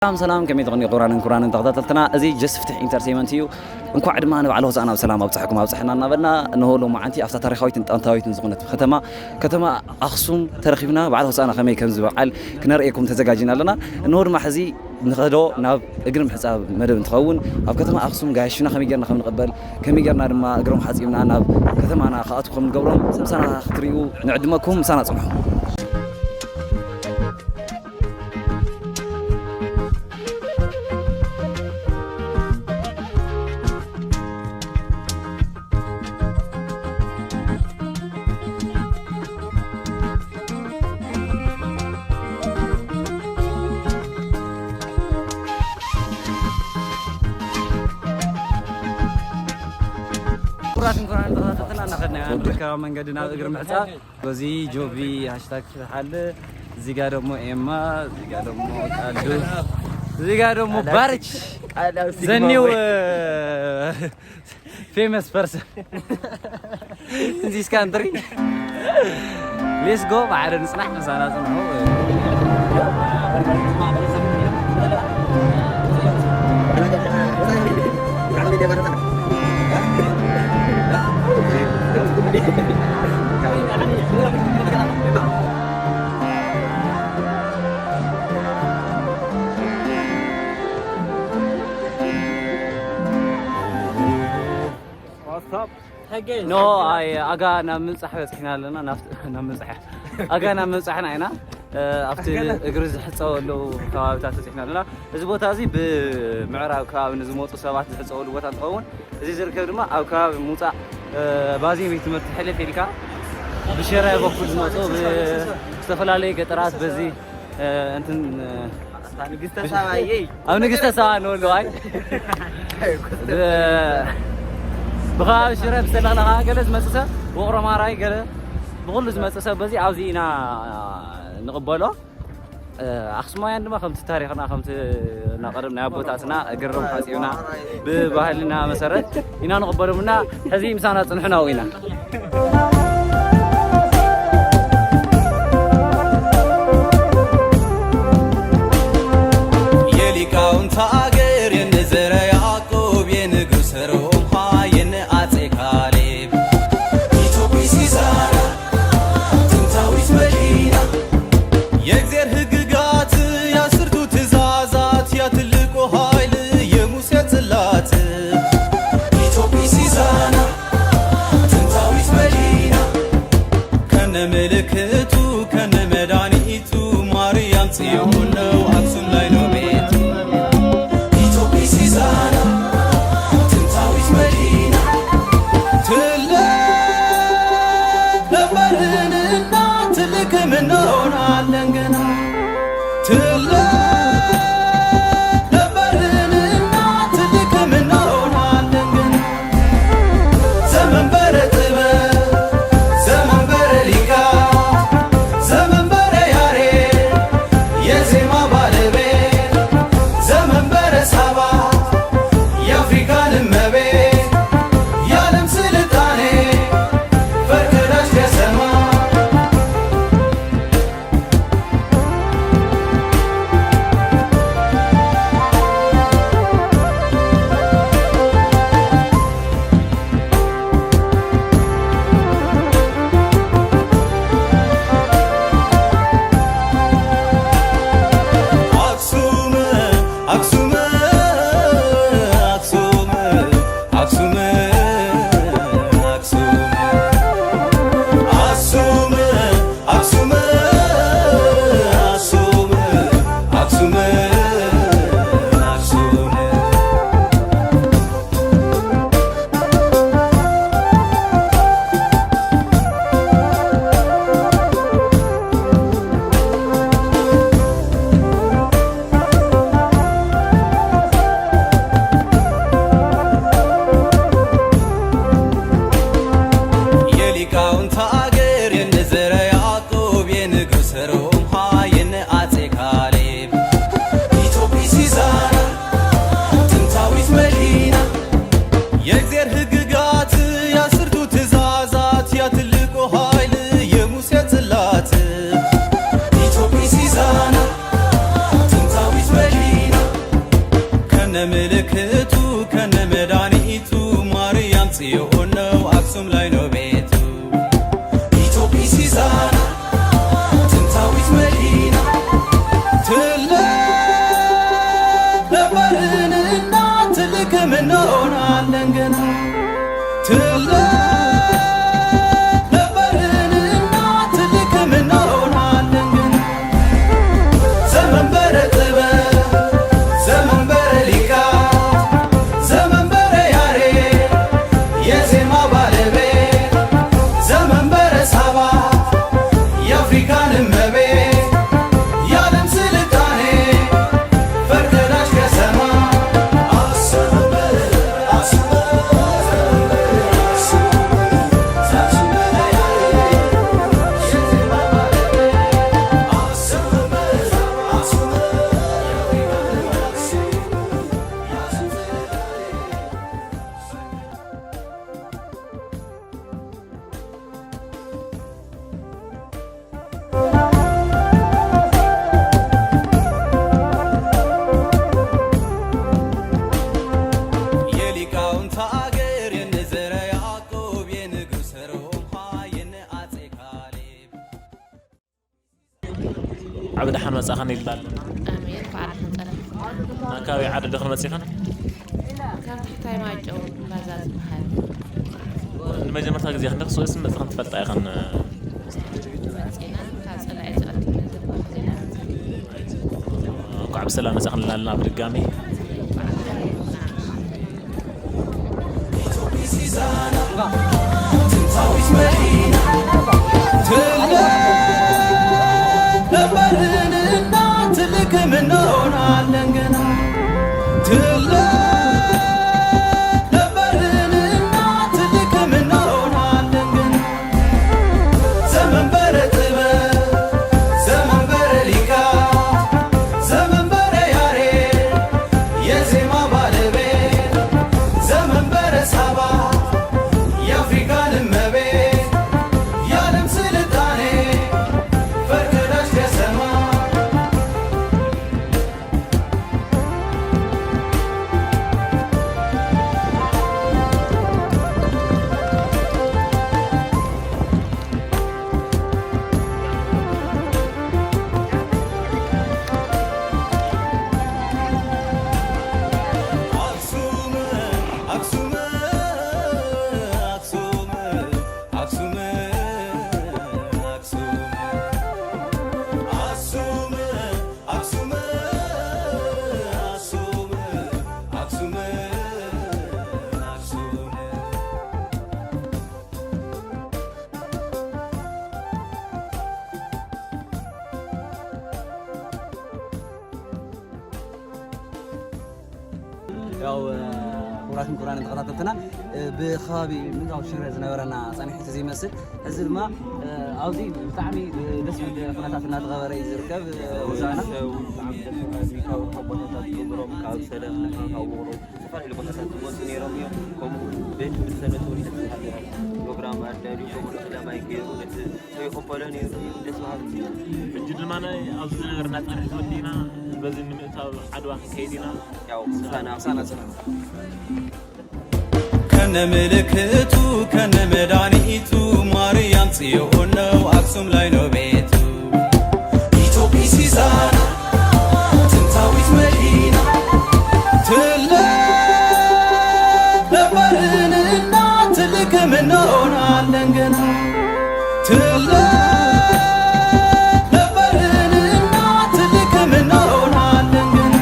ሰላም ሰላም፣ ከመይ ትኾኑ ክቡራንን ክቡራንን ተኸታተልትና? እዚ ጀስት ፍትሕ ኢንተርቴይመንት እዩ። እንኳዕ ድማ ንበዓል ሆሳዕና ብሰላም ኣብፀሐኩም ኣብፀሐና እናበልና፣ እንሆ ሎማዓንቲ ኣብታ ታሪኻዊትን ጥንታዊትን ዝኾነት ከተማ፣ ከተማ ኣኽሱም ተረኺብና። በዓል ሆሳዕና ከመይ ከም ዝበዓል ክነርእየኩም ተዘጋጅና ኣለና። እንሆ ድማ ሕዚ ንኸዶ ናብ እግሪ ምሕፃብ መደብ እንትኸውን፣ ኣብ ከተማ ኣኽሱም ጋያሽና ከመይ ጌርና ከም ንቕበል፣ ከመይ ጌርና ድማ እግሮም ሓፂብና ናብ ከተማና ክኣትዉ ከም ንገብሮም ምሳና ክትርእዩ ንዕድመኩም። ምሳና ፅንሑ። ክቡራትን ክቡራን ተኸታተልትና፣ እናኸድና ኢና ንርከብ ኣብ መንገዲ ናብ እግሪ ምሕፃብ። በዚ ጆቢ ሃሽታግ ፍትሓለ፣ እዚህ ጋር ደግሞ ኤማ፣ እዚህ ጋር ደግሞ ቃሉ፣ እዚህ ጋር ደግሞ ባርች፣ the new famous person in this country. Let's go፣ ብሓደ ንፅናሕ፣ ምሳና ፅንሑ። ኖ፣ ኣይ፣ ኣጋ ናብ ምብጻሕ በጺሕና ኣለና። ናብ፣ ናብ ምብጻሕ፣ ኣጋ ናብ ምብጻሕና ኢና። እ፣ ኣብቲ እግሪ ዝሕጸበሉ ከባቢታት በጺሕና ኣለና። እዚ ቦታ እዚ ብምዕራብ ከባቢ ንዝመጹ ሰባት ዝሕጸበሉ ቦታ እንትኸውን፣ እዚ ዝርከብ ድማ ኣብ ከባቢ ሙጻእ፣ እ፣ ባዜን ቤት ትምህርቲ ሕልፍ ኢልካ ብሽረ በኩል ዝመጹ፣ ብ-፣ ዝተፈላለዩ ገጠራት በዚ፣ እ፣ እንትን፣ እ፣ ንግስተ ሳባ እየይ። ኣብ ንግስተ ሳባ ንወልዋይ። ብ-፣ ብኸባቢ ሽረ ብዝተለኽለ ከዓ ገለ ዝመጽእ ሰብ፣ ውቕሮ ማራይ ገለ ብኹሉ ዝመጽእ ሰብ በዚ ኣብዚ ኢና ንቕበሎ። ኣኽሱማውያን ድማ ከምቲ ታሪኽና፣ ከምቲ ናይ ቀደም ናይ ኣቦታትና እግሮም ሓጺብና ብባህልና መሰረት ኢና ንቕበሎም እና ሕዚ ምሳና ጽንሑ ናብኡ ኢና። የሊቃውንት አገር የነ ዘረ ያዕቆብ የንጉሥ ሮምሃ የነ አጼ ካሌብ ኢትዮጵስ ይዛራ ጥንታዊት መዲና የእግዚአብሔር ሕግጋት የአስርቱ ትእዛዛት ያ ትልቁ ኃይል የሙሴ ጽላት ኢትዮጵስ ይዛራ ጥንታዊት መዲና ከነ ምልክቱ ከነ መድኃኒቱ ማርያም ጽዮን ነው አክሱም ላይ ነው ቤቱ ኢትዮጵስ ይዛራ ጥንታዊት መዲና ትልቅ ነበርንና ትልቅም እንሆናለን ገና ትልቅ ነበርንና ትልቅም እንሆናለን ገና ዘመንበረ ጥበብ ዘመንበረ ሊቃ ዘመንበረ ያሬድ የዜማ ባለቤት ዘመንበረ ሳባ የአፍሪካን እመቤት የዓለም ስልጣኔ ፈርቀዳጅ ከሰማ አክሱም አክሱም አክሱም አክሱም አክሱም አክሱም አክሱም አክሱም አክሱም አክሱም ከነ ምልክቱ ከነ መድኃኒቱ ማርያም ጽዮን ነው አክሱም ላይ ነው ቤቱ። ኢትዮጵስ ይዛና ጥንታዊት መዲና ትልቅ ነበርን እና ትልቅም እንሆናለን ገና። ትልቅ ነበርን እና ትልቅም እንሆናለን ገና። ዘመንበረ ጥበብ ዘመንበረ ሊቃ ዘመንበረ ያሬድ የዜማ ባለቤት ዘመንበረ ሳባ የአፍሪካን እመቤት የዓለም ስልጣኔ ፈርቀዳጅ ከተማ አክሱም፣ አክሱም፣ አክሱም፣ አክሱም፣ የሊቃውንት አገር የነ ዘረ ያዕቆብ የንጉሥ ሮምሃ የነ አጼ ካሌብ። ዓቢ ደሓን መጻእኽን ኢልና ኣለና። ኣሜን። በዓል ክንጸረ። ናብ ከባቢ ዓዲ ዲኽን መጺኽን? ካብ ትሕታይ ማይጨው ባዛ ዝበሃል። ንመጀመርታ ግዜ ክንደኽስ ወይስ መጺኽን ትፈልጣ ኢኽን? መጺና፣ ካብ ጸላኢ ዝኣቱ መዘባኽ ዜና። እንኳዕ ብሰላም መጻእኽን ኢልና ኣለና ብድጋሚ። ጥንታዊት መዲና ትልቅ ነበርን እና ትልቅም እንሆናለን ገና። ትልቅ ነበርን እና ትልቅም እንሆናለን ገና። ዘመንበረ ጥበብ ዘመንበረ ሊቃ ዘመንበረ ያሬድ የዜማ ባለቤት ዘመንበረ ሳባ የአፍሪካን እመቤት የዓለም ስልጣኔ ፈርቀዳጅ ከተማ። ያው ክቡራትን ክቡራንን ተኸታተልትና ብከባቢ ምንዛው ሽረ ዝነበረና ጸኒሕቲ ዘይመስል፣ እዚ ድማ ኣብዚ ብጣዕሚ ደስ ዝብል ኩነታት እናተኸበረ እዩ ዝርከብ። ውዛና። ካብ ቦታታት ክብሮም ካብ ሰደፍ ካብ ውቕሮ ዝተፈላለዩ ቦታታት ዝመፁ ነይሮም እዮም። ከምኡ ቤት ትምህርቲ ሰንበት እውን ደስ በሃሊ ፕሮግራም ኣዳልዩ ከምኡ ቀዳማይ ገይሩ ነቲ ሰው ይቕበሎ ነይሩ። ደስ በሃሊ እዩ። ሕጂ ድማ ናይ ኣብዚ ዝነበርና ፃንሒት ወዲእና በዚ ንምእታው ዓድዋ ክንከይድ ኢና። ያው ምሳና ምሳና ጽናት። ከነ ምልክቱ ከነ መድኃኒቱ ማርያም ጽዮን ነው አክሱም ላይ ነው ቤቱ። ኢትዮጵስ ይዛና ጥንታዊት መዲና ትልቅ ነበርን እና ትልቅም እንሆናለን ገና። ትልቅ ነበርን እና ትልቅም እንሆናለን ገና።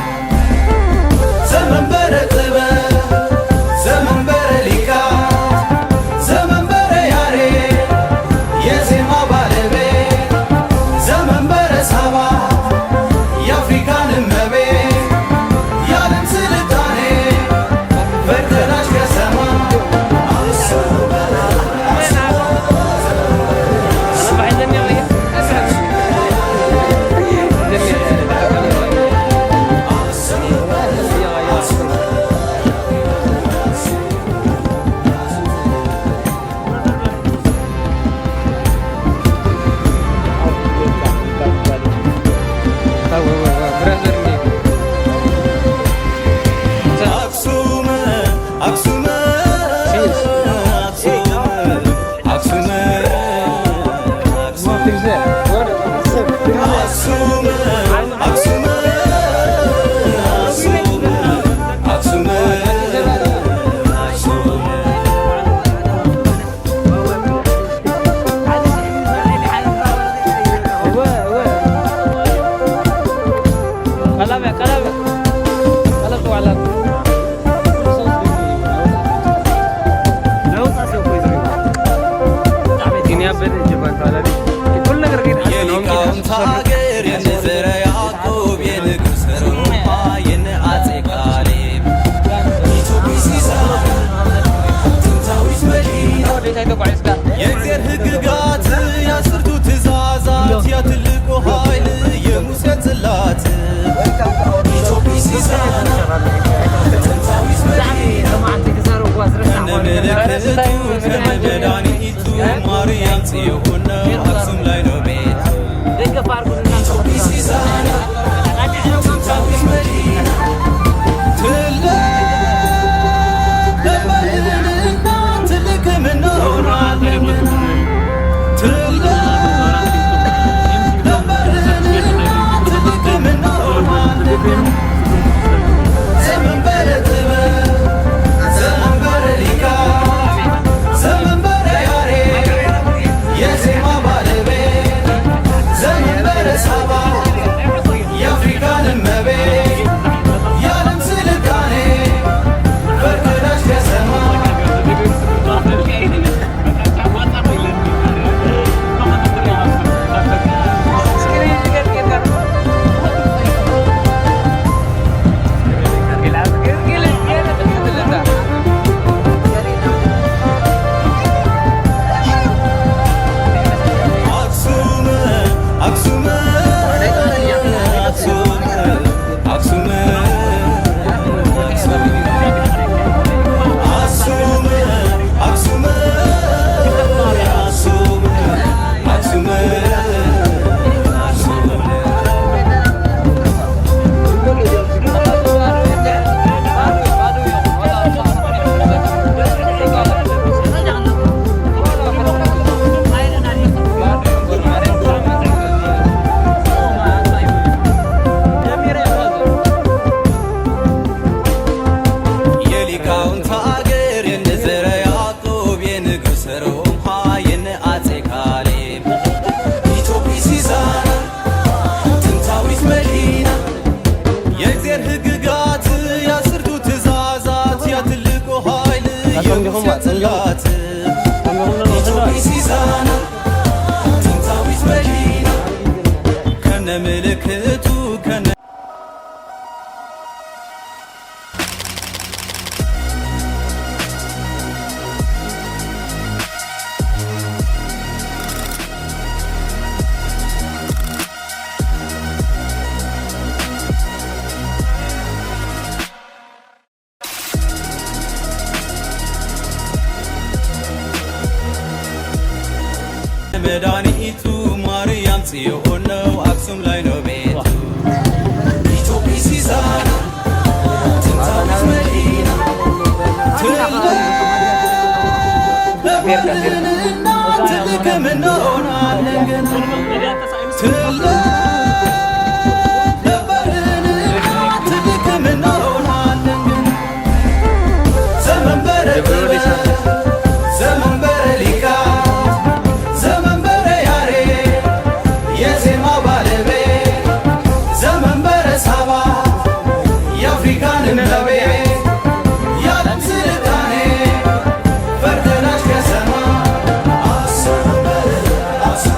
ዘመንበረ ጥበብ ዘመንበረ ሊቃ ዘመንበረ ያሬድ የዜማ ባለቤት ዘመንበረ ሳባ ኣክሱም፣ ኣክሱም፣ ኣክሱም፣ ኣክሱም፣ ኣክሱም፣ ኣክሱም፣ ኣክሱም። የሊቃውንት ሀገር የንዘረ ያዕቆብ የንጉሥ ሮማ የነ አጼ ካሌብ ኢትዮጵያ ጥንታዊት መዲና የእግዚአብሔር ሕግጋት የአስርቱ ትእዛዛት የትልቁ ኃይል የሙሴ ጽላት ኢትዮጵያ ሲሳና ጥንታዊት መዲና ከነ ምልክቱ ከነ መድኃኒቱ ማርያም ጽዮን ነው አክሱም ላይ ነው ቤቱ። ኢትዮጵያ ሲሳና ጥንታዊት መዲና ትልቅ ነበርንና ትልቅ ምንሆናለን ትልቅ ነበርንና ትልቅ ምንሆናለን። ዘመንበረ ጥበብ ዘመንበረ ሊቃ ዘመንበረ ያሬድ የዜማ ባለቤት ዘመንበረ ሳባ የአፍሪካን እመቤት የዓለም ስልጣኔ ፈርቀዳጅ ከተማ። ኣክሱም፣ ኣክሱም፣ ኣክሱም፣ ኣክሱም፣ ኣክሱም፣ ኣክሱም፣ ኣክሱም። የሊቃውንት ሀገር የነ ዘረ ያዕቆብ የንጉሥ ሮማ የነ አጼ ካሌብ ኢትዮጵያ ሲሳና ጥንታዊት መዲና የእግዚአብሔር ሕግጋት የአስርቱ ትእዛዛት የትልቁ ኃይል የሙሴ ጽላት ኢትዮጵያ ሲሳና ጥንታዊት መዲና ከነ ምልክቱ ከነ መድኃኒቱ ማርያም ጽዮን ነው፣ አክሱም ላይ ነው ቤቱ። ኢትዮጵያ ሲሳና ጥንታዊት መዲና ትልቅ ነበርንና ትልቅ ምንሆናለን ገና ትልቅ ነበርንና ትልቅ ምንሆናለን ገና ዘመንበረ ጥበብ ዘመንበረ ሊቃ ዘመንበረ ያሬድ የዜማ ባለቤት ዘመንበረ ሳባ የአፍሪካን እመቤት የዓለም ስልጣኔ ፈርቀዳጅ ከተማ አክሱም አክሱም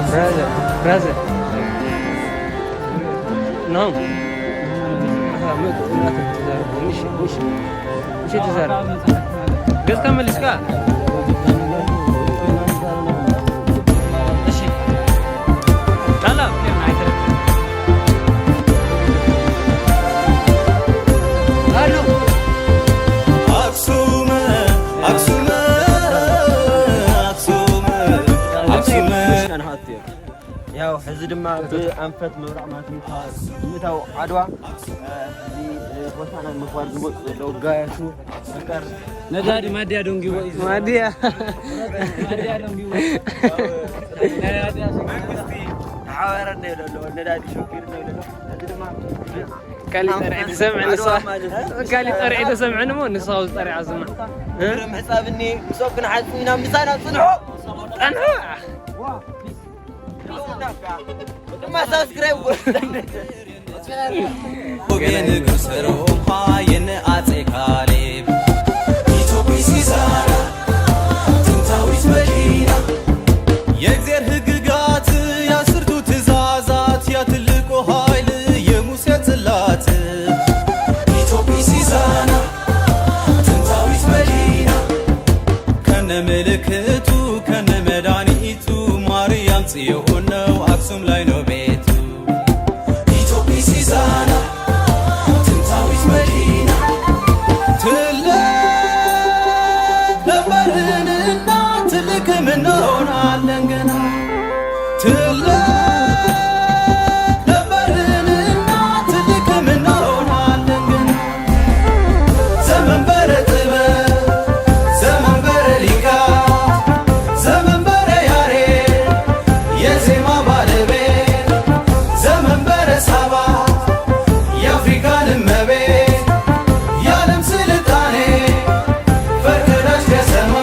Brother, brother. No. ምሽ፣ ምሽ፣ ምሽ ትዛረብ። ገጽካ መሊስካ። እሺ። ቃላ። ኣሉ። ኣክሱም፣ ኣክሱም፣ እዚ ድማ ብኣንፈት ምብራቕ ማለት እዩ። ምእታው ዓድዋ፣ እ፣ እዚ፣ እ፣ ሆሳዕና ንምኽባር ዝመፁ ዘለዉ ጋያሹ፣ ፈቃር ነጋዲ ማድያ ደንጊዎ እዩ። ማድያ። ማድያ ደንጊዎ። ናይ ኣድያ ሽግር። መንግስቲ ተሓባበረና ይብሎ ኣሎ፣ ነዳዲ ሸኪርና ይብሎ ኣሎ። እዚ ድማ ካሊእ ጠርዒ ተሰምዐ ንስኻ። ዓድዋ ማለት እዩ። ካሊእ ጠርዒ ተሰምዐ እሞ ንስኻ ኣብዚ ጠርዒ ዝስማዕ። እ? ግርም ሕፃብ እኒ፣ ምሶብ ክንሓጽብ ኢና፣ ምሳና ጽንሑ። ጸንሑ። ድማ ሳብስክራይብ ጎ- የንጉሥ ሮማ የነ አጼ ካሌብ ኢትዮጵያ ሲዛራ ጥንታዊት መዲና የእግዚአብሔር ሕግጋት የአስርቱ ትእዛዛት ያ ትልቁ ኃይል የሙሴ ጽላት ኢትዮጵያ ሲዛና ጥንታዊት መዲና ከነ ምልክቱ ከነ መድኃኒቱ ማርያም ጽዮን ነው አክሱም ላይ ነው ቤቱ። ኢትዮጵያ ሲዛና ጥንታዊት መዲና ትልቅ ነበርንና ትልቅም እንሆናለን ገና። ትልቅ ነበርንና ትልቅም እንሆናለን ገና። ዘመንበረ ጥበብ ዘመንበረ ሊቃ ዘመንበረ ያሬድ የዜማ ባለቤት ዘመንበረ ሳባ የአፍሪካን እመቤት የዓለም ስልጣኔ ፈርቀዳጅ ከተማ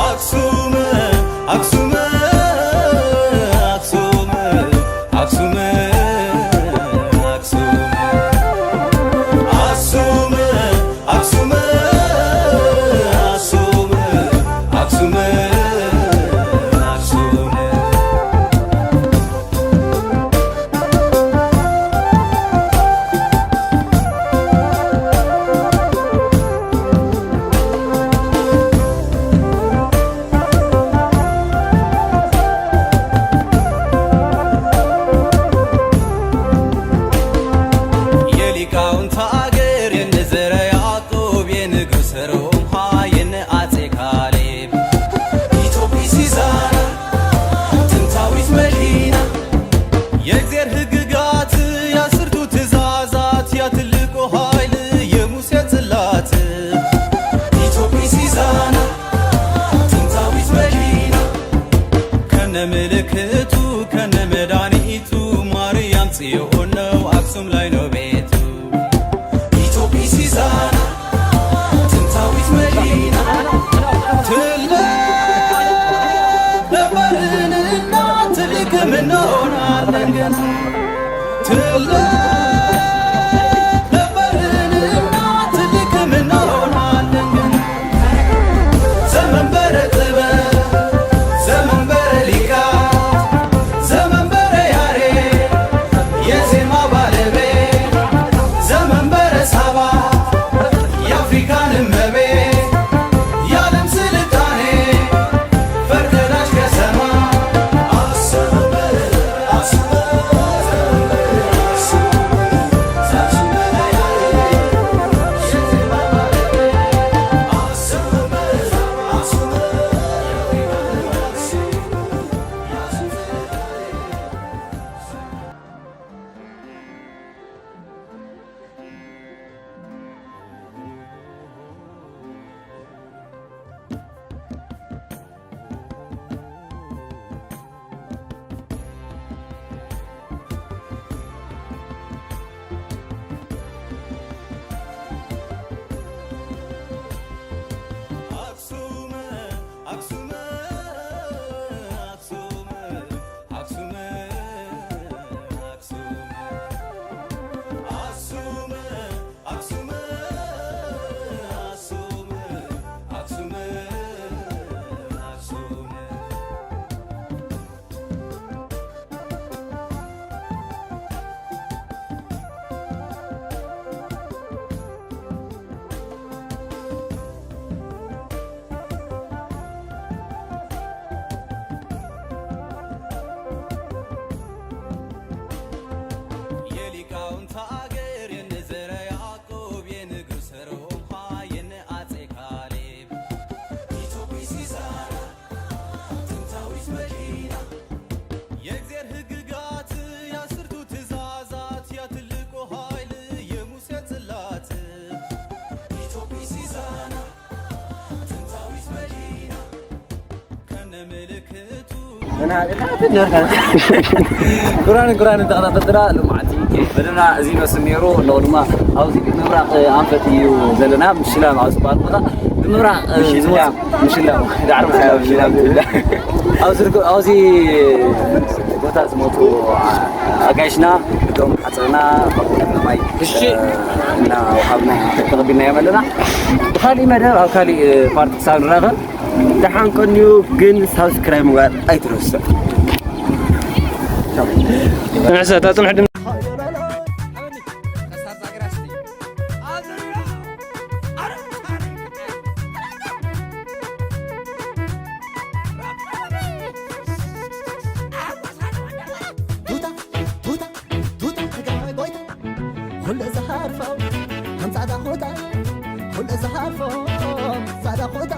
አክሱም አክሱም አክሱም አክሱም አክሱም አክሱም አክሱም አክሱም አክሱም አክሱም የሊቃውንት አገር የነ ዘረ ያዕቆብ የንጉሥ ሮምሃ የነ አጼ ካሌብ ኢትዮጵያ ሲዛና ጥንታዊት መዲና የእግዚአብሔር ሕግጋት የአስርቱ ትእዛዛት ያ ትልቁ ኃይል የሙሴ ጽላት ኢትዮጵያ ሲዛና ጥንታዊት መዲና ከነ ምልክቱ ከነ መድኃኒቱ ማርያም ጽዮን ነው አክሱም ላይ ነው ቤቱ። ኢትዮጵያ ሲዛና ጥንታዊት መዲና ትልቅ ነበርንና ትልቅም እንሆናለን ገና። ትልቅ ነበርንና ትልቅም እንሆናለን ገና። ዘመንበረ ጥበብ ዘመንበረ ሊቃ ዘመንበረ ያሬድ የዜማ ባለቤት ዘመንበረ ሳባ የአፍሪካን እመቤት የዓለም ስልጣኔ ፈርቀዳጅ ከተማ አክሱም አክሱም አክሱም ሃገር የነ ዘረ ያዕቆብ የነ ግሰሮ ኦምሃ የነ ኣጼ ካሌብ ኢትዮጵያ ሲዛራ ጥንታዊት መዲና የእግዚአብሔር ሕግጋት የአስርቱ ትእዛዛት ያ ትልቁ ኃይል የሙሴ ጽላት ኢትዮጵያ ሲዛራ ጥንታዊት መዲና ከነ ምልክቱ ክቡራን ክቡራን ተኸታተልትና፣ ልምዓቲ መደብና እዚ ይመስል ነይሩ። ኣለዎ ድማ ኣብዚ ምብራቕ ኣንፈት እዩ ዘለና፣ ምሽላም ኣብ ዝበሃል ቦታ ብምብራቕ ዝወፅ ምሽላም፣ ዳዕሮ ምሽላም፣ ምሽላም ትብላ። ኣብዚ ርክ-፣ ኣብዚ ቦታ ዝመፁ ኣጋይሽና እቶም ሓፀና ማይ እናወሃብና ተቐቢልናዮም ኣለና። ብካሊእ መደብ ኣብ ካሊእ ፓርቲ ክሳብ ንራኸብ ደሓን ቀንዩ፣ ግን ሳብስክራይብ ምግባር ኣይትረስዕ። ንሕሰ፣ እታ ጽንሕ ድም- ቱታ ቱታ ቱታ ተጋዳላይ ጎይታ ኩሉ ዝሃርፎ ከም ጻዕዳ ኹታ ኩሉ ዝሃርፎ ጻዕዳ ኹታ